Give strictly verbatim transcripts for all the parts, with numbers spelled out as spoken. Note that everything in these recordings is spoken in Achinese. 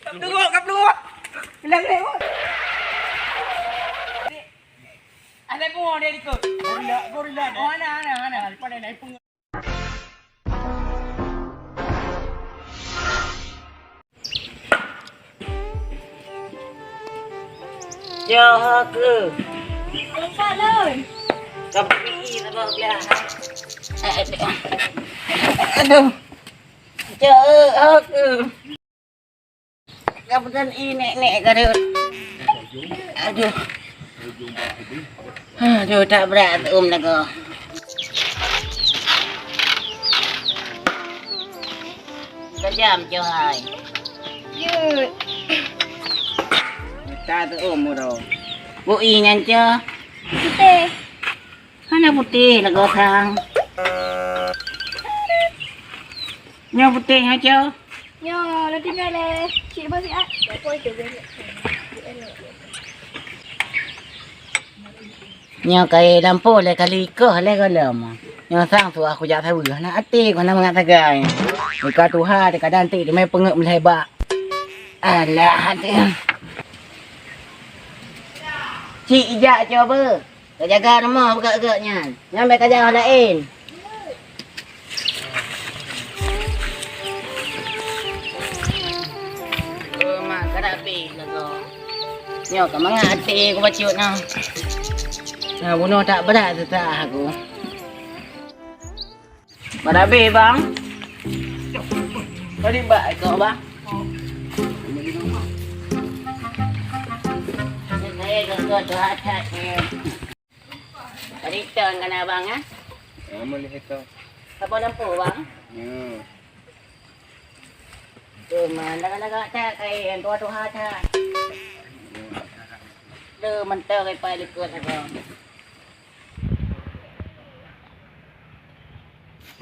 Ka peuleuwah, ka peuleuwah. Bilang lewat. Ada bunga dia ikut. Gorila, gorila. Oh, ana, ana, ana. Depan ada pun. Jaha ke? Lompat, Lun. Kau pergi sama dia. Aduh. Jaha ke? Kapeutron ié nek-nek ka rhot. Aduh. Aduh, tak brat um lagoe. Kejam, Cok, hai. Jeuet. Ka teuum uroe. Bu ié nyan, Cok? Putéh. Hana putéh lagoe sang. Nyoe putéh, ha, Cok? Nyoe, lôn tinggai lé. Cit boh siat. Nyoe kayée lampôh lé kali koh lé gohlom. Nyoe sang suah kujak saweue, hana até, hana mangat sagai. Teuka tuha, teuka danték, teumé peungeuet meulhèe bak. Alah, até. Cit ijak coba. Ka jaga rumoh beugét-gét nyan. Nyan bèk ka jaoh laén. Oh, mak, ka habéh lagoe. Nyoe ka mangat até ku bacut nyoe. Nah, bunoe tak brat seutah aku. Pada habéh, Bang. Tadi bak ikau, Bang. Saya ke, ke, ke, atas, eh. Tadi ton kan abang, eh? Lama ni kita. Apa lampu, Bang? Ya. Tu, man, lagak-lagak tak, kain tuha-tuha tak. Tu, mentah, kain pakai likot, abang.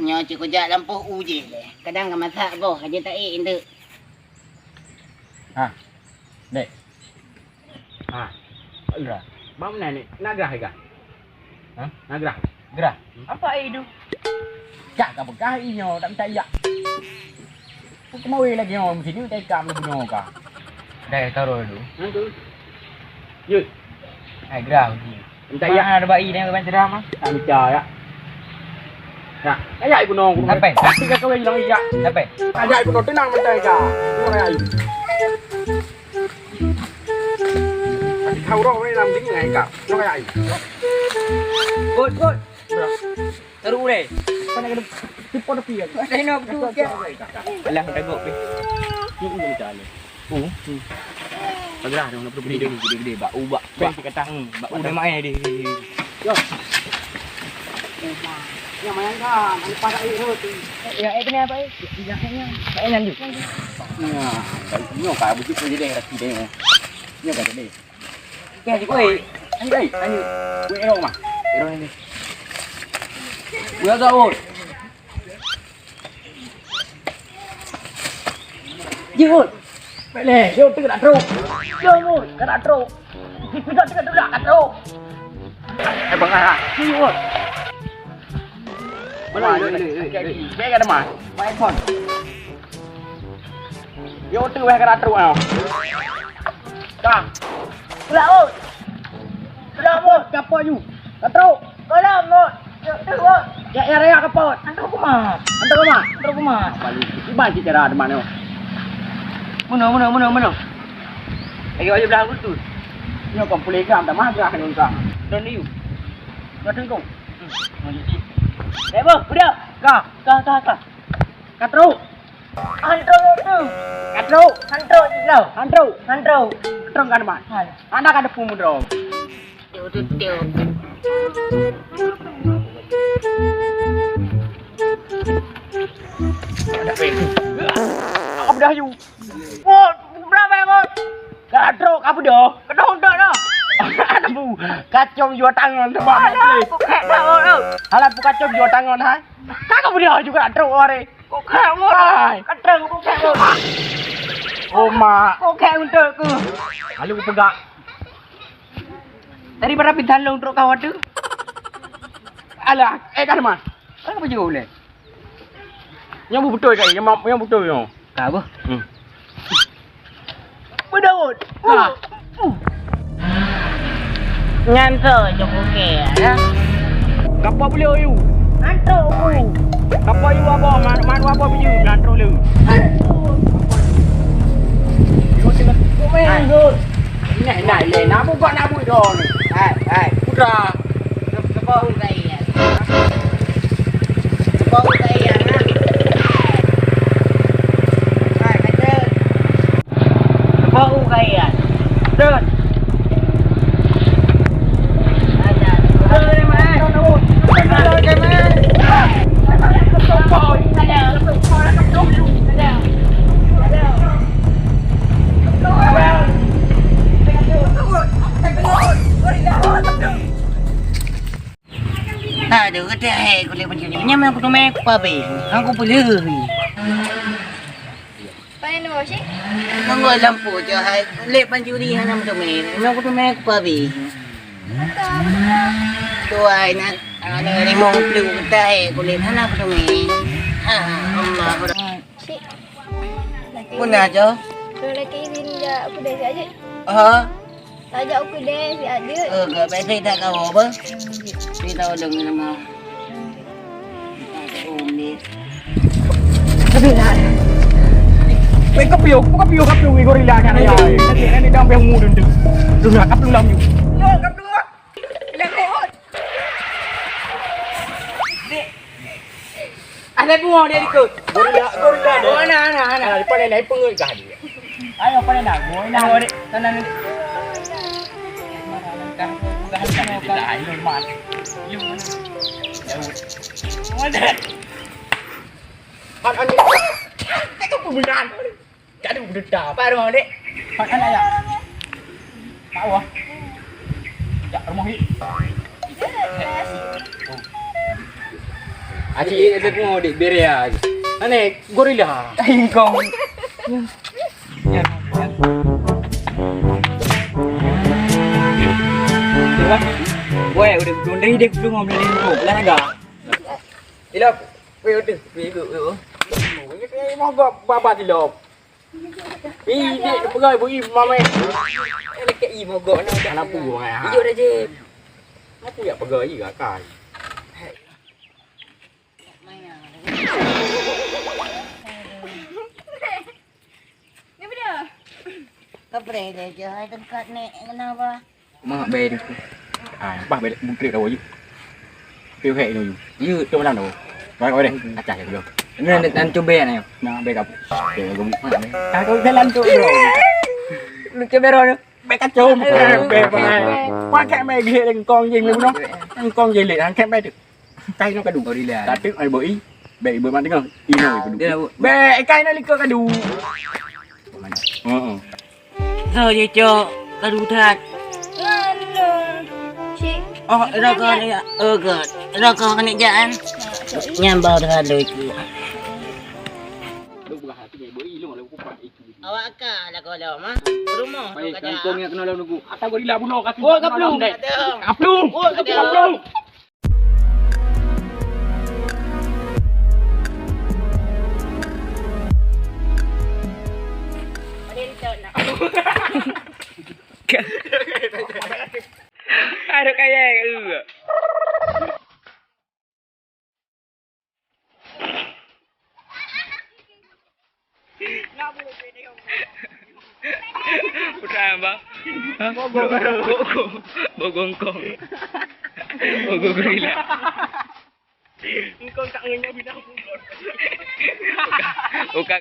Nyoe cit kujak lampôh u jih lé. Kadang ka masak boh, aja taék enteuk. Ha. Dek. Ha. Indra. Bang meunan ni, nak grah iga? Ha? Nak grah? Grah. Apa ai tu? Cak ka peugah i nyoe tak minta ijak. Keumawe lagèe nyoe meusidin tai kam bunoe ka. Dai taro dulu. Hantu. Yut. Ai grah uji. Minta ijak. Mana ada bai dia ban ceramah? Tak minta ya. Ya, kayak ibu nong. Sampai. Tapi kau yang bilang ijak. Sampai. Kayak ibu nong tenang minta ijak. Tenang ya. Tapi kau orang ni nam dingin ai kak. Tenang ya. Good, good. Taruh ulai. Pandai kena tipu tepi kan. Ada nak betul ke? Alah, dah gok ni. Ni ulai dah ni. Oh. Pagarah dah nak gede-gede, gede-gede bak ubak. Bak kata. Hmm, bak udah main dia. Yo. Yang main kan, ada pada air tu. Ya, eh, kenapa eh? Yang ni. Main lanjut. Ya, nyo ka begitu jadi laki dia. Nyo ka jadi. Okey, okey. Ayo, ayo. Weh, ero mah. Ero ni. Buya Daud. Jihud. Bèk lé, yo teuka trok. Yo mut, ka trok. Teuka teuka teuka ka trok. Eh bang ah. Jihud. Mana ni? Bèk ka teuma. Mai phone. Yo teuka ka trok ah. Ka. Pula oi. Pula mut, ka po yu. Ka trok. Pula mut. Yo teuka. Ya ya raya ka po. Antok kuma. Antok kuma. Antok kuma. Balik. Iban cit cara teman yo. Meuno meuno meuno meuno. Lagi wajib dah betul. Nyo kan pulih gam dah mah dah ngon ka. Don yu. Ka tengkong. Eh bang, udah. Ka, ka ka ka. Ka trok. Hantu tu. Ka trok. Hantu tu. Hantu. Hantu. Trok kan mak. Hai. Anda ka depu mudro. Tiu tu tiu. Apa dah yu? Wah, berapa ya kau? Ka trok apa dah? Kedong dah dah. Aduh, kacau jua tangan sebab. Alah, aku kek dah kau. Alah, aku kacau jua tangan hai. Ka ka peue juga trok hari. Kok kek mut? Hai. Kata kok kek mut. Oh mak. Kok kek untuk aku. Lalu aku pegang. Tadi pada pinsan long trok kawat tu. Alah, eh kan mah. Kan apa juga boleh? Nyang beutôi kai, nyang ma-, nyang beutôi nyoe. Ka apa? Hmm. Nyan tu je buke, ya. Gapo beliau yu? Antuk. Gapo yu apa? Man, man apa biji? Ngantuk lu. Antuk. Yu sila. Kumeng, Gun. Nah, nah, le, nak buka, nak buka dah ni. Hai, hai. Putra. Gapo ugai ya? Gapo ugai ya? Hai, kata. Bau gaya. Dot. Aduh, kata hai kulit pancuri. Nyam aku tumai aku pabeh. Aku pelih. Pane nyoe, Cik? Nunggu lampu je hai. Lé pancuri hana meuteumé. Nyoe kuteumé kupabi. Mata, mata. Tuai na, na limong ploh keutai kulit hana kuteumé. Ha, Allah. Cik. Puna jo? Kalau lagi izin jak aku dah siap je. Ha? Tajak u keudè siat jeuet. Eh, ka biasa tak kawa apa? Tapi tahu dong nama. Tapi nak. Weh, kapiu, kapiu, kapiu, weh, gorila kan ya. Nanti, nanti dah sampai umur tu. Tu nak kapiu lam ni. Yo, kapiu. Bilang lewat. Dek. Ada bunga dia ikut. Gorila, gorila dia. Oh, ana, ana, ana. Ah, depan dia naik pengul kah dia? Ayo, pada nak. Gorila. Ayo, dek. Sana ni. Mana? Mana? Tengok pembunuhan. Gaduh, beudeuta. Apa rumah, Dek? Pat anak ya? Kat bawah. Jak rumah ni. Aci, ada ku mau Dek beri ya. Aneh, gorila. Ingkong. Woi, udah dua hari dia belum mau beli rokok. Lah, agak. Ilok. Weh, udah. Weh, ikut, weh, oh. Ini mogok baba tilok. Ih, dek, peugah ibu i mamai. Eh, lekek i mogok na. Hana pu, ha. Ijo dah je. Hana pu ya peugah i akai. Ni benda. Kapreh deh, je hai tengkat nek kenapa? Mak bayar tu. Ah, bah bayar bukit kau je. Piu hek tu. Ye, tu malam tu. Baik kau deh. Acah je dulu. Ni nanti nanti coba ya nyo. Nah, baik apa? Oke, gua buka. Aku jalan tu, bro. Lu coba ro. Baik kacau. Baik, baik. Pakai mai gilek lengkong je lu noh. Lengkong je lek, angkat baik tu. Kai nyoe kadu. Gorila. Tapi ai boi, baik ibu mak tengok. Ino kadu. Dia, Bu. Baik, kai na likot kadu. Heeh. So je cok kadu that. Anu, cik. Oh, rokok ni, oh god. Rokok ni jangan. Nyambau dah ada cik. Awak ka lah kalau mah. Rumah. Baik, kantong yang kena lalu nunggu. Atau gorila bunuh kaki. Oh, kaplung. Kaplung. Oh, kaplung. Aduh, kaya. Putra, bang. Hah? Bogong. Bogong. Bogong kong. Bogong gorila. Engkau tak ngenyam dah bogong. Bukan.